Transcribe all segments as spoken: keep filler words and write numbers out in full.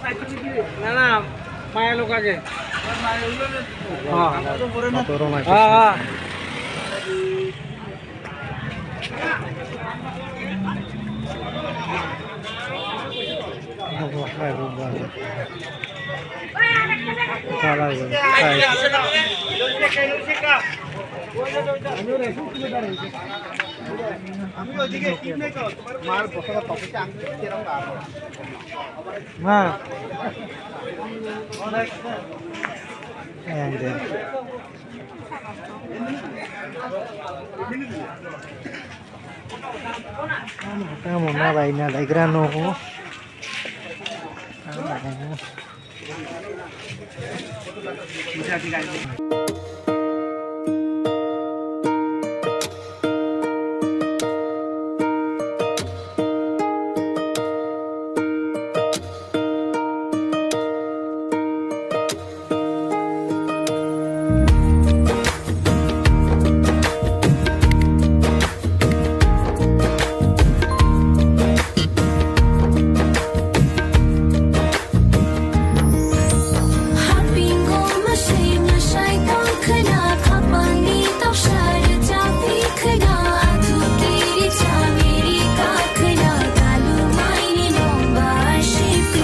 Na, na, maya loka ke. Ha. Motor rok nai. Ha, ha. Ma. Ende. Tamo na bai na daigra no.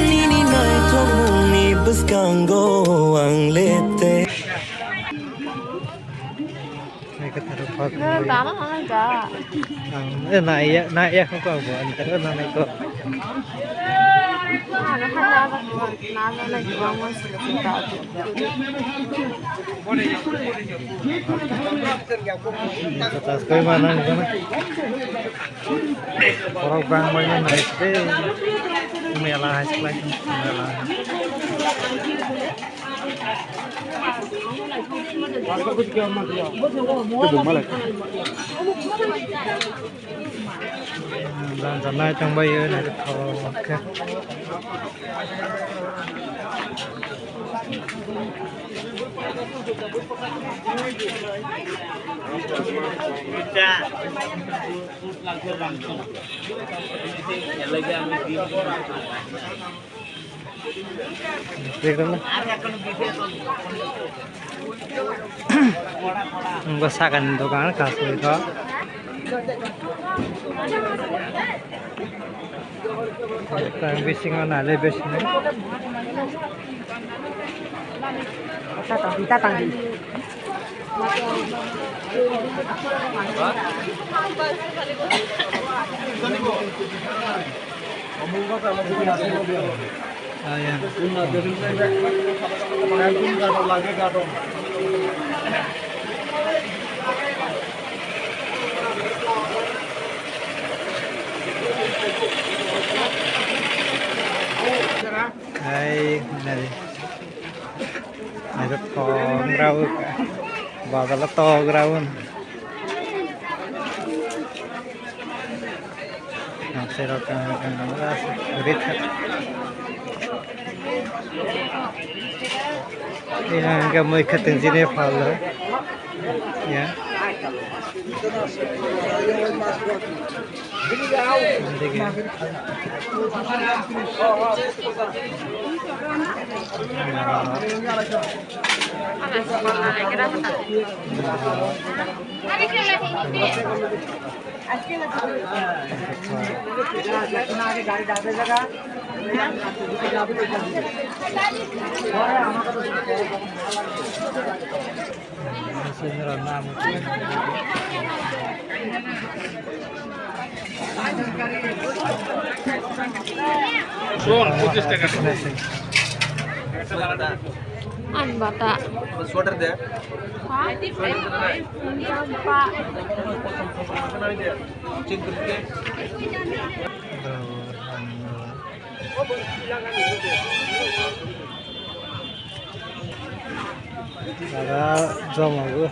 Nini naithokmungni bwskango ang lete. Nai kwtharo phak. Nang tama hwnwi da. Ang, eh, nai ya, nai ya kho ko bo, ang taro na nai ko. Ano hana ba, na na na ba mo sila sila. Koi mana ni kana. Borok bang bai nai se. Mela hai se lai mela. Janai tangbai naithothok khe. Ang sakani dogan kasui kho. Tang bisingo nale bisingo. Tatang, tatang. Hai, nari. Naithothok wngwi, bazar o tok wngwi. Ang serok ang, ang, ang, ang, ang, Ina hwnkhe mui khwtwng chini phalno. Ya. Ang bata. Sweater de. Ha? Sweater de. Pa. Check kar ke. Daga joma bo.